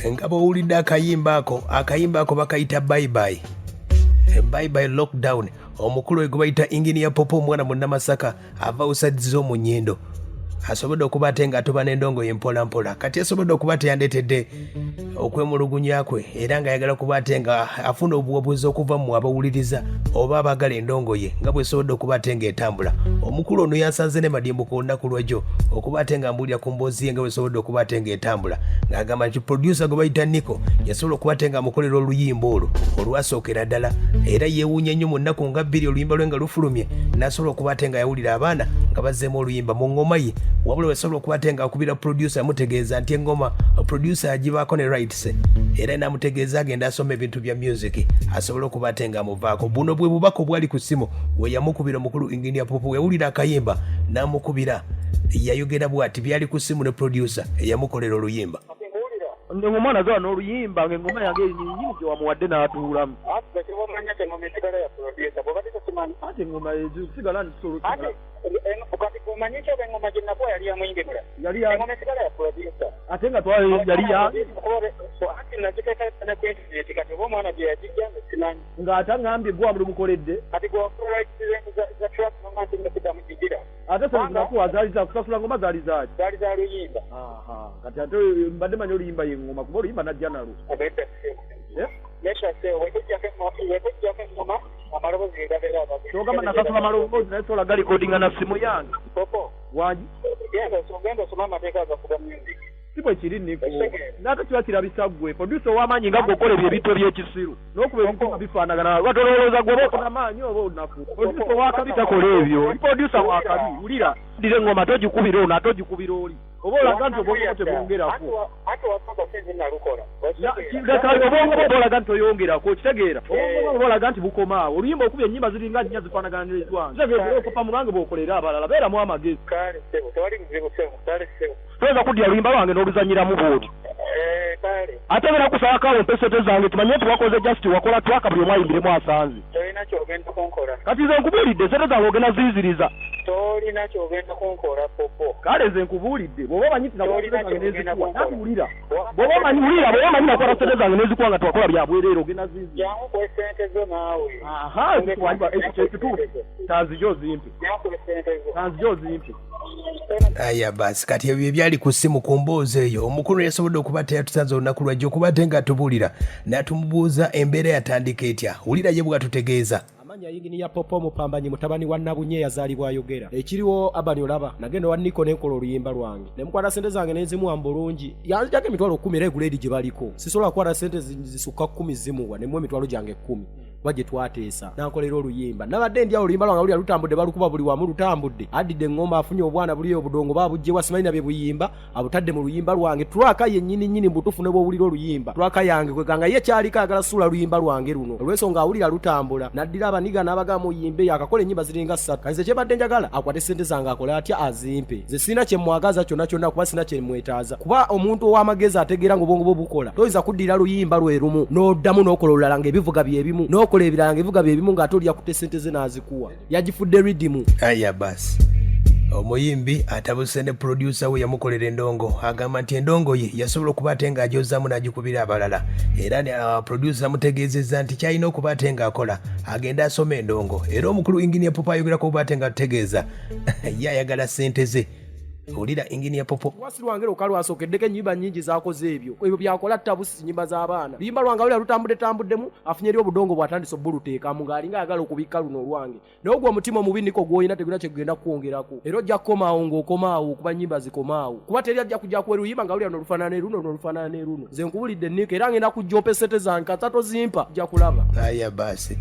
Nga bw'owulidde akayimba ako, akayimba ako bakayita Bye Bye, Bye Bye Lockdown. Omukulu oyo gwe bayita Inginiya Popo, omwana Munnamasaka ava usajjiza omunyindo, asobodde okuba ate nga atoba n'endongo ye mpola mpola. Kati asobodde okuba teyandeetedde okwemulugunya kwe, era ng'ayagala kuba ate nga afuna obuwabuzi okuva mu abawuliriza oba abaagala endongo ye nga bwesobodde okuba ate ng'etambula. Omukulu ono yansanze ne Madimbu ku lunaku lwajjo okuba ate nga mbuulira ku mboozi ye nga bwesobodde okuba ate ng'etambula, ng'agamba nti producer gwe bayita Nico yasobola okuba ate ng'amukolera oluyimba olwo olwasookera ddala, era yeewuunya nnyo mu nnaku nga 2 oluyimba lwe nga lufulumye n'asobola okuba ate nga yawulira abaana nga bazzeemu oluyimba mu ng'oma ye. Wabula wesobola okuba ate ng'akubira producer, amutegeeza nti eng'oma producer agibaako ne rights, era n'amutegeeza agenda asoma ebintu bya music asobole okuba ate ng'amuvaako. Buno bwe bubaka obwali ku ssimu we yamukubira omukulu Engineer Popo. Yawulira akayimba n'amukubira, yayogera bw'ati, byali ku ssimu ne producer eyamukolera oluyimba. Engoma nazo n'oluyimba ng'engoma yange nyini gye wamuwadde n'atuulamu. Ate engoma sigala. Kati omanyi ki, oba engoma gye nakuwa yali yamuyingirira? Yali engoma esigala ya producer. Ate nga yali ya Anti nagiteeka ne ku internet. Kati oba omwana gye yagijja nze simanyi. Ng'ate aŋŋambye gwe wamulumukoledde. Kati gwe wakola za track noma nti nokuddamu gigira. Ate sente nakuwa zaali za kusasula ngoma, zaali zaaki? Zaali za luyimba. Kati ate mbadde manyi oluyimba yeŋŋoma, kuba oluyimba najja nalwo. Nedda ssebo, bwetujjako engoma amaloboozi ge gabeera ababiri. Kyogamba nasasula amaloboozi naye sobola galikodinga na simu yange? Popo. Wangi. Genda osome amateeka agafuga music. Si bwe kiri, Niko. Naate kiba kirabisa ggwe producer ow'amaanyi nga gwe okola ebyo ebintu eby'ekisiru n'okuba ebintu nga bifaanagana. Watolowooza gwe oba okona maanyi oba onafu. Producer ow'akabi takola ebyo. Oli producer w'akabi. Wulira, ddira eŋŋoma, togikubira ono ate ogikubira oli, oba olaga nti obwongo bwo tebwongerako. Obwongo bwo bwolaga nti toyongerako, okitegeera? Obwongo bwo bwolaga nti bukomaawo. Oluyimba okubya ennyimba ziringa nnya zifaanagana n'ezwange, kitegeeza era okopa mubange bw'okolera abalala. Beeramu amagezi. Toyinza kuddira luyimba lwange n'oluzanyiramu bw'otyo. Ate beera kusaba kaawo mpe sente zange, tumanye nti wakoze just wakola twaka buli omu ayimbiremu asanze. Tolina kyogenda kunkola. Kati nze nkubuulidde, sente zange ogenda ziyiziriza. Tolina kyogenda kunkola, Popo. Kale nze nkubuulidde, bw'oba omanyi nti nakwata sente zange n'ezikuwa, nati wulira, bw'oba omanyi, wulira, bw'oba omanyi nakwata sente zange n'ezikuwa nga twakola bya bwereere, ogenda ziyiziriza. Jangu kuwe sente zo naawe. Aha, ekyo kyekituufu. Tanzija ozimpe. Jangu kuwe sente zo. Tanzija ozimpe. Aya basi, kati ebyo ebyali ku ssimu ku mboozi eyo omukulu yasobodde okuba teyatusanze olunaku lwajja okuba ate nga atubuulira n'atumubuuza embeera yatandika etya. Wulira ye bw'atutegeeza. Amanya Yinginiya Popo Omupambanyi, mutabani wa Nabunye, yazaalibwa ayogera ekiriwo. Abani olaba nagenda wa Niko nenkola oluyimba lwange, nemukwata sente zange nenzimuwa mu bulungi. Yanzijako emitwalo 10, era eguleedi gye baliko sisobola kukwata sente zisukka 10 zimuwa. Nemuwa emitwalo gyange 10 kuba gye twateesa, nankolera oluyimba. Nabadde ndi awo, oluyimba lwange lulya lutambudde, balukuba buli wamu, lutambudde. Addidde eŋŋomba, afunye obwana buli obudongo baabugjewa, simanyi nabye buyimba, abutadde mu luyimba lwange. Track yennyini nnyini mubutuufu ne bw'owulira oluyimba, track yange kweganga ye kyaliko ayagala suula luyimba lwange luno olw'ensonga awulira lutambula, n'addira abaniga n'abagamba muyimbe. Yakakola ennyimba ziringa ssatu. Kati nze kyebadde njagala akwate sente zange, akole atya, azimpe. Nze sirina kye mwagaza kyonna kyonna, kuba sirina kye mwetaaza, kuba omuntu ow'amagezi ategeera ng'obwongo bwe bukola, toyinza kuddira luyimba lwe lumu n'oddamu n'okola olulala ng'ebivuga bye bimu, n'okola ebirala ng'ebivuga bye bimu, ng'ate oli yakutte sente ze n'azikuwa, yagifudde riddimu. Aya basi, omuyimbi atabuse ne producer we yamukolera endongo. Agamba nti endongo ye yasobola okuba ate ng'agyozaamu n'agikubira abalala, era producer amutegeezezza nti kyalina okuba ate ng'akola agenda asoma endongo. Era omukulu Engineer Popo ayogerako okuba ate ng'atutegeeza ye ayagala ssente ze. Wulira Engineer Popo. Lwasi lwange lwokka lwasookeddeko, ennyimba nnyingi zakoze ebyo ebyo byakola tabusi nnyimba z'abaana. Luyimba lwange awulira lutambudde tambuddemu, afunye eri obudongo bw'atandise obbuluteekamu ng'alinga ayagala okubikka luno olwange. Naye ogwo omutima omubi niko gw'olina tegulina kyegugenda kukwongerako, era ojja kukomaawo ng'okomaawo okuba nnyimba zikomaawo, kuba teri ajja kujja kuwa luyimba nga wulira luno lufaanana ne luno, luno lufaanana ne luno. Nze nkubulidde niko, era ngenda kujja ompe sente zange. Kata tozimpa, ojja kulaba. Aya basi,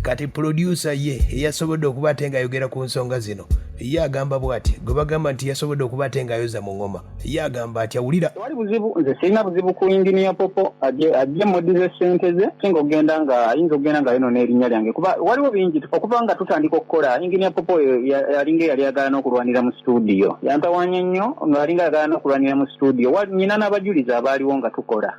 kati producer ye eyasobodde okuba ate ng'ayogera ku nsonga zino, ye agamba bw'ati, gwe bagamba nti yasobodde okuba ate ng'ayoza mu ngoma, ye agamba atya? Wulira. Tewali buzibu, nze sirina buzibu ku Inginiya Popo. Ajje muddize sente ze, singa okugenda nga ayinza okugenda nga ayonoona erinnya lyange, kuba waliwo bingi okuva nga tutandika okukola. Inginiya Popo oyo yalinga eyali ayagala n'okulwanira mu studio, yantawaanya nnyo ng'alinga ayagala n'okulwanira mu studio. Nyina n'abajulizi abaaliwo nga tukola,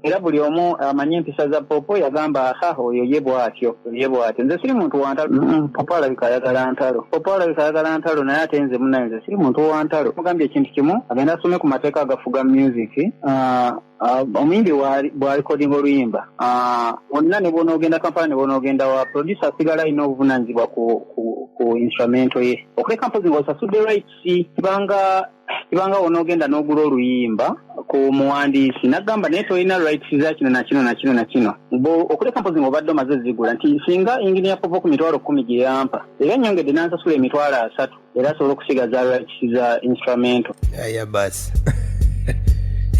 era buli omu amanyi empisa za Popo. Yagamba, aha, oyo ye bw'atyo, ye bw'atyo. Nze siri muntu wa ntalo. Popo alabika ayagala ntalo. Popo alabika ayagala. ayagala ntalo, naye ate nze munnaye nze siri muntu wa ntalo. Mugambye ekintu kimu, agenda asome ku mateeka agafuga music. Omuyimbi bw'alikodinga oluyimba, wonna ne bw'onoogenda Kampala ne bw'onoogenda wa producer, asigala alina obuvunaanyizibwa ku instrumento ye, okuleka mpozi ng'osasudde rights. Kibanga wonoogenda n'ogula oluyimba ku muwandiisi nagamba, naye tolina rights za kino na kino na kino na kino. Okuleka mpozi ng'obadde omaze zigula, nti singa Engineer Popo ku 100,000 gye yampa era nnyongedde n'ansasula 30,000, era asobola okusigaza rights za instrumento. Aya basi,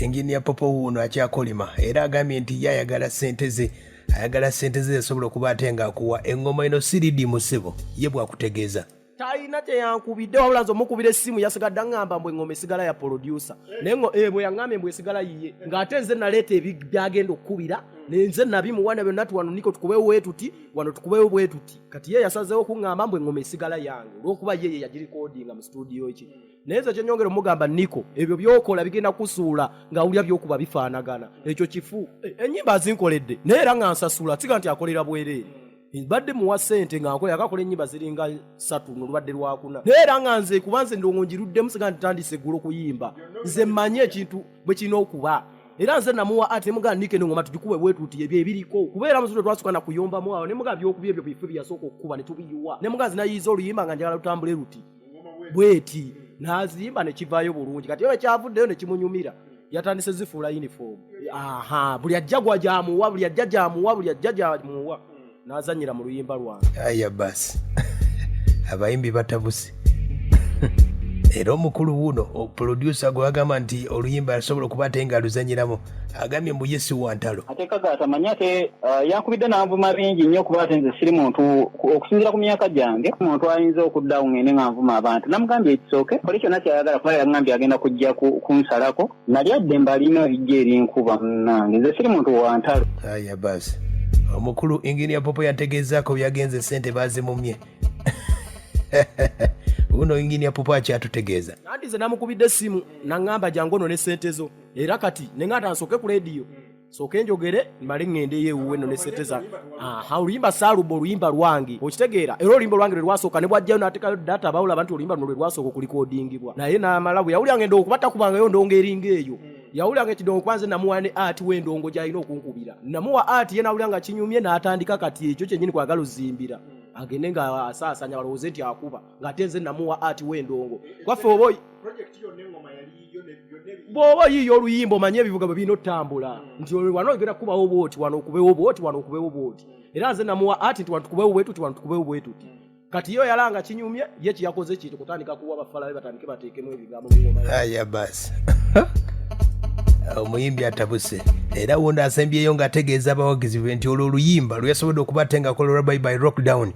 Engineer Popo wuuno akyakolima era agambye nti ye ayagala ssente ze, ayagala ssente ze yasobola okuba ate ng'akuwa eŋŋoma eno siridi musibo ye bw'akutegeeza. Talina kyeyankubidde, wabula nze omukubira essimu yasigadde aŋŋamba mbu eŋŋoma esigala ya producer, naye bwe yaŋŋambye mbu esigala yiye, ng'ate nze naleeta byagenda okukubira, nze nabimuwa na byonna, ti wano niko tukubewo bwe tuti, wano tukubewo bwe tuti. Kati ye yasazeewo okuŋŋamba mbu eŋŋoma esigala yange olw'okuba ye ye yagirikodinga mu studio ki. Naye nze kyenyongera omugamba, Niko, ebyo byokola bigenda kusuula ng'awulira byokuba bifaanagana. Ekyo kifu. Ennyimba azinkoledde, naye era nga nsasula, siga nti akolera bwereere. Mbadde muwa ssente nga nkola, yakakola ennyimba ziringa ssatu, no lubadde lwakuna, naye era nga nze kuba nze ndongo ngiruddemu, siga nti tandise eggulo okuyimba. Nze mmanyi ekintu bwe kirina okuba, era nze namuwa ate nemugamba, Nike, nengoma tugikube bwe tuti, ebyo ebiriko kubeera muzuto twasuka na kuyombamu awo. Nemugamba byokubya ebyo bife byeyasooka okukuba ne tubiyiwa. Nemugamba zinayiiza oluyimba nga njagala lutambule luti bweti, n'azimba ne kivaayo bulungi. Kati yo kyavuddeyo ne kimunyumira, yatandise zifuula uniform. Aha, buli ajja gwa gyamuwa, buli ajja gyamuwa, buli ajja gyamuwa, n'azanyira mu luyimba lwange. Aya basi, abayimbi batabuse era omukulu wuuno producer gwe bagamba nti oluyimba asobola okuba ate nga aluzanyiramu agambye mbu ye si wa ntalo. Ate kagaatamanyi ate yankubidde n'anvuma bingi nnyo, kuba ate nze siri muntu, okusinziira ku myaka gyange, muntu ayinza okuddawo ngende nga nvuma abantu. Namugambye ekisooke kole kyonna kyayagala, kuba yaŋŋambye agenda kujja kunsalako. Nali adde mbalina ejja erinkuba. Munnange, nze siri muntu wa ntalo. Aya basi, omukulu Engineer Popo yantegeezaako byagenze, sente bazimumye. Wuno Engineer Popo akyatutegeeza. Nanti nze namukubidde essimu naŋŋamba jangu ono ne ssente zo, era kati neŋŋamba nsooke ku lediyo, sooke njogere male ŋŋendeyo ewuwe nno ne ssente zange. Aha, oluyimba saaluba, oluyimba lwange, okitegeera? Era oluyimba olwange lwe lwasooka, ne bwajjayo n'ateekayo data bawulaba nti oluyimba luno lwe lwasooka okulikodingibwa. Naye n'amala bwe yawulira ngenda okuba takubangayo ndongo eringa eyo, yawulira nga ekidongo, kuba nze namuwa ne art w'endongo gy'alina okunkubira, namuwa art ye, nawulira nga kinyumye n'atandika. Kati ekyo kyennyini kwagala ozimbira agende nga asaasanya balowooze nti akuba, ng'ate nze namuwa art w'endongo kwaffe. Oba bw'oba oyiiya oluyimba, omanye ebivuga bwe birina otambula, nti wano ogenda kukubawo bwoti, wano okubewo bwoti, wano okubewo bwoti. Era nze namuwa art nti wano tukubewo bwe tuti, wano tukubewo bwe tuti. Kati yo yalanga kinyumye, ye kiyakoze kintu kutandika kuwa bafala be batandike bateekemu ebigambo mu ngoma. Aya basi, omuyimbi atabuse era wuno asembyeyo ng'ategeeza abawagizi be nti olwo oluyimba lwe yasobodde okuba ate ng'akola olwa Bye Bye Lockdown,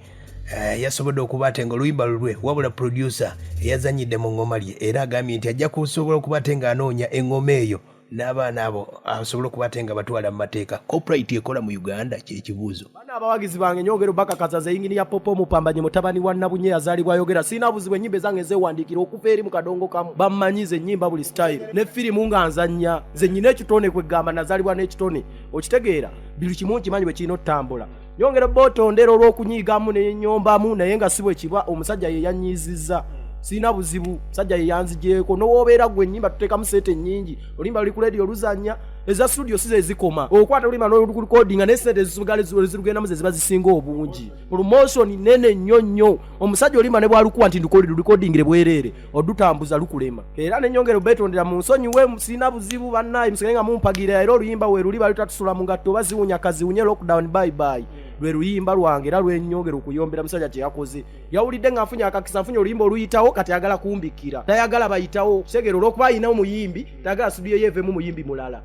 yasobodde okuba ate nga oluyimba lulwe, wabula producer eyazanyidde mu ngoma lye, era agambye nti ajja kusobola okuba ate ng'anoonya eŋŋoma eyo n'abaana abo asobole okuba ate nga batwala mu mateeka. Copyright ekola mu Uganda kyekibuuzo. Bana abawagizi bange, nyongera obakakaza ze Engineer Popo omupambanyi, mutabani wa Nabunye yazaalibwa ayogera. Sirina buzibu, ennyimba ezange zeewandiikira okuva eri mu kadongo kamu. Bammanyize ennyimba buli style ne firimu nga nzannya. Nze nyina ekitone, kwegamba nazaalibwa n'ekitone, okitegeera? Buli kimu nkimanyi bwe kirina otambula. Nyongera bootondera olw'okunyiigamu nenyombamu, naye nga si bwe kiba. Omusajja ye yanyiizizza, sirina buzibu, musajja ye yanzigyeko. Nowoobeera gwe, ennyimba tuteekamu sente nnyingi. Oluyimba luli ku lediyo oluzannya, eza studio si zezikoma okwata oluyimba n'olukodinga, naye sente ezisigala ezirugendamu ze ziba zisinga obungi. Promotion nene nnyo nnyo. Omusajja oluyimba ne bwalukuwa nti lukodingire bwereere, odutambuza lukulema. Era nenyongera obetondera mu nsonyiwe, sirina buzibu. Bannaye, musigale nga mumpagira. Era oluyimba we luli balutatusula mu ngatto, oba ziwunya kaziwunye. Lockdown bye bye lwe luyimba lwange, era lwenyongera okuyombera. Musajja kye yakoze, yawulidde nga nfunye akakisa, nfunye oluyimba oluyitawo, kati ayagala kumbikira, tayagala bayitawo kitegeera. Olwokuba ayina omuyimbi, tayagala studio ye evemu muyimbi mulala.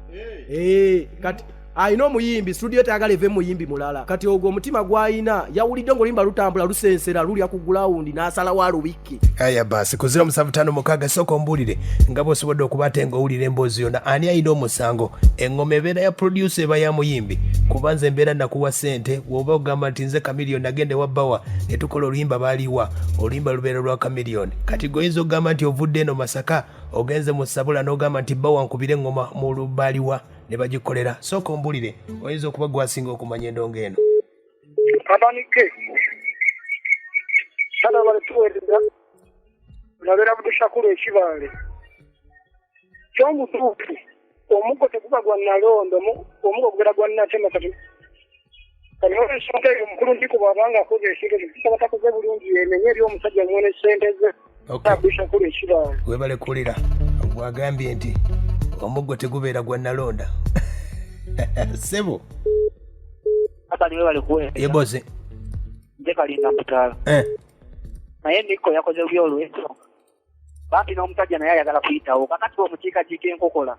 Kati ayina omuyimbi, studio tayagala evemu muyimbi mulala. Kati ogwo omutima gwayina, yawulidde ngaoluyimba lutambula lusensera lulya ku gulawundi, n'asalawo alubikke. Aya basi, ku 0756, sooka ombuulire nga bw'osobodde okuba ate ng'owulira emboozi yonna. Ani ayina omusango? Eŋŋoma ebeera ya producer, eba ya muyimbi? Kuba nze mbeera nakuwa ssente, bw'oba ogamba nti nze Chameleone nagenda ewa Bawa ne tukola oluyimba, baaliwa oluyimba lubeera lwa Chameleone. Kati gwe oyinza okugamba nti ovudde eno Masaka ogenze mu Sabula n'ogamba nti Bawa nkubire eŋŋoma mu lubaaliwa ne bagikolera. Sooka ombuulire, oyinza okuba gwasinga okumanya endongo eno. Abanike tata bali tuweereza. Nabeera Budushakulu ekibaale. Kyomutuufu omuggo teguba gwa nalonda, omuggo gubeera gwa natema. Kati kati olw'ensonga eyo omukulu Ndiko bw'abanga akoze ekintu ekyo, tusaba takoze bulungi, yemenye eri omusajja mwene ssente ze. Okay. Budushakulu ekibaale. Webale kuwulira. Bwagambye nti omuggo tegubeera gwa nalonda, sebo. Abali webale kuweereza. Yeboze. Nze Kalinda Mputaala. Naye Niko yakoze bubi olw'ensonga bambi n'omusajja naye ayagala kuyitawo, kakati omukiikakiika enkokola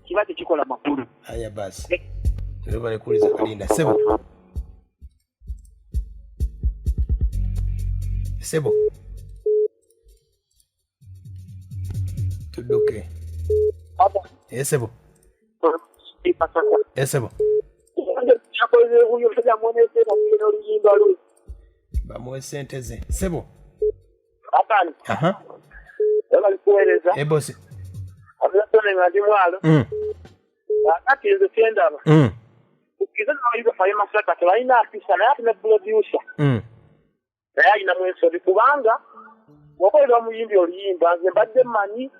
kiba tekikola makulu. Aya basi, webale kuwuliza Kalinda, sebo. Sebo, tudduke. Esebo, esebo. Yakoze bubi, omusajja mwene oluyimba lwe. Bamuwe sente ze, sebo. Abani. Aha. Webale kuweereza. Ebosi. Abasone nga ndi mwalo. Kakati nze kyendaba, kiza n'abayiga faye Masaka tebalina mpisa, naye ate ne producer naye alinamu ensobi, kubanga bw'okolera omuyimbi oluyimba, nze mbadde mmanyi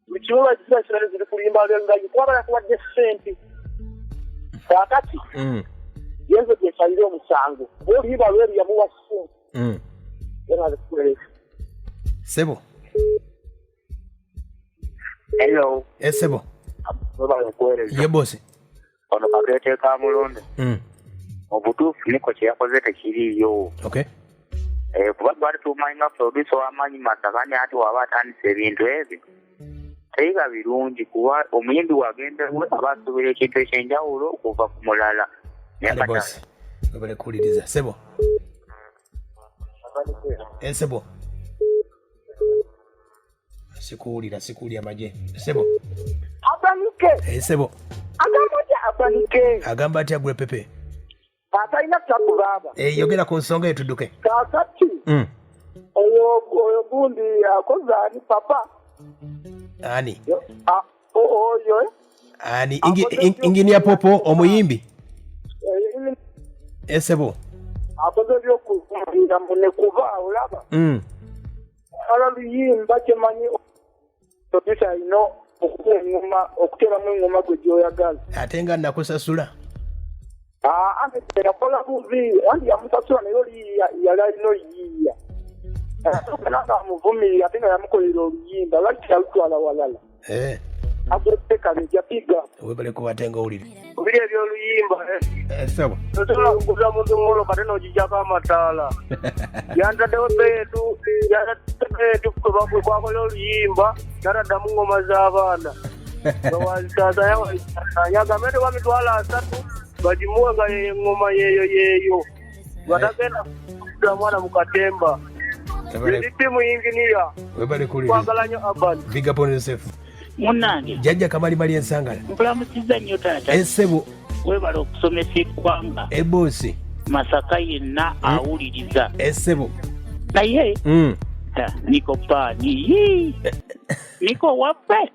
buli kimu bakisirasira ziri kulimba lwengayi, kuba balakuwadde ssente. Kaakati yenze gyesalire omusango kuba oluyimba lweru yamuwa ssente. Era Sebo. Hello. Esebo. Webale kuweereza. Yebosi. Ono kakeete ka Mulonde. Mu butuufu Niko kye yakoze tekiriiyo. Okay. Eh, kuba twali tumanyi nga producer w'amaanyi Masaka, naye ati waba atandise ebintu ebyo tebiba birungi, kuba omuyimbi wagenda we aba asuubira ekintu ekyenjawulo okuva ku mulala. Naye Ale kati bosi, webale kuwuliriza, sebo. Esebo, sikuwulira, sikuwulira magye, sebo. Abanike. Esebo. Agamba atya Abanike? Agamba atya gwe pepe? Atalina tabu baaba. Eh, yogera ku nsonga eyo tudduke. Kaakati oyo gundi akoze ani papa? Ani? Oyo eh? Ani inginia Popo omuyimbi? Eh, Esebo. Akoze ebyokuvumirira mune, kuba olaba ala luyimba kyemanyi producer alina okukuba engoma, okuteeramu engoma gwe gyoyagala. Ate nga nakusasula. Ate yakola bubi, anti yamusasula, naye oli yali alina oyiiya nga amuvumirira, ate nga yamukolera oluyimba, lwaki teyalutwala walala? Agwepekale japiga. Webale kuba ate nga owulira. Biri ebyoluyimba. Esebo. Tosobola kuguza muntu ngolo kate n'ogijjako amataala. Yantaddewo beetu, yantaddewo beetu kwakola oluyimba, nataddamu ngoma z'abaana nga wazisaasanya, wazisaasanya, agambe nti oba 300,000 bagimuwe nga yeyo engoma yeeyo yeeyo, nga tagenda kuguza mwana mu katemba. Ndi muyinginiya. Webale kuwuliriza. Kwagala nnyo Aban. Big up on yourself. Munnange. Jjajja Kamalimali Ensangala. Nkulamusizza nnyo taata. Esebo. Webale okusomesa eggwanga. Ebosi. Masaka yenna awuliriza. Esebo. Naye Niko paani yii. Niko waffe.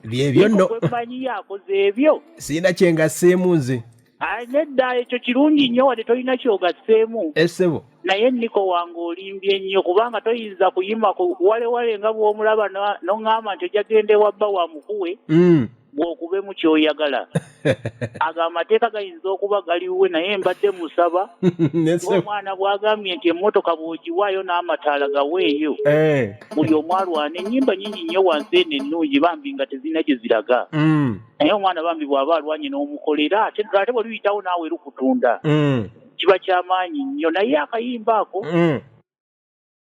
Byebyo nno. Niko gwe yakoze ebyo. Sirina kyengasseemu nze. Ah, nedda, ekyo kirungi nnyo wadde tolina kyogasseemu. Esebo. Naye Niko wange olimbye nnyo, kubanga toyinza kuyima ku walewale nga bw'omulaba n'oŋŋamba nti ojja genda ewa bba wa mukuwe bw'okubemu ky'oyagala. Ago amateeka gayinza okuba galiwe, naye mbadde musaba ng'omwana bw'agambye nti emmotoka bw'ogiwaayo n'amataala gaweeyo. Buli omu alwana ennyimba nnyingi nnyo wansi eno ennungi bambi nga tezirina gye ziraga. Naye omwana bambi bw'aba alwanye n'omukolera, ate ate bwe luyitawo naawe lukutunda, kiba kyamaanyi nnyo. Naye akayimba ako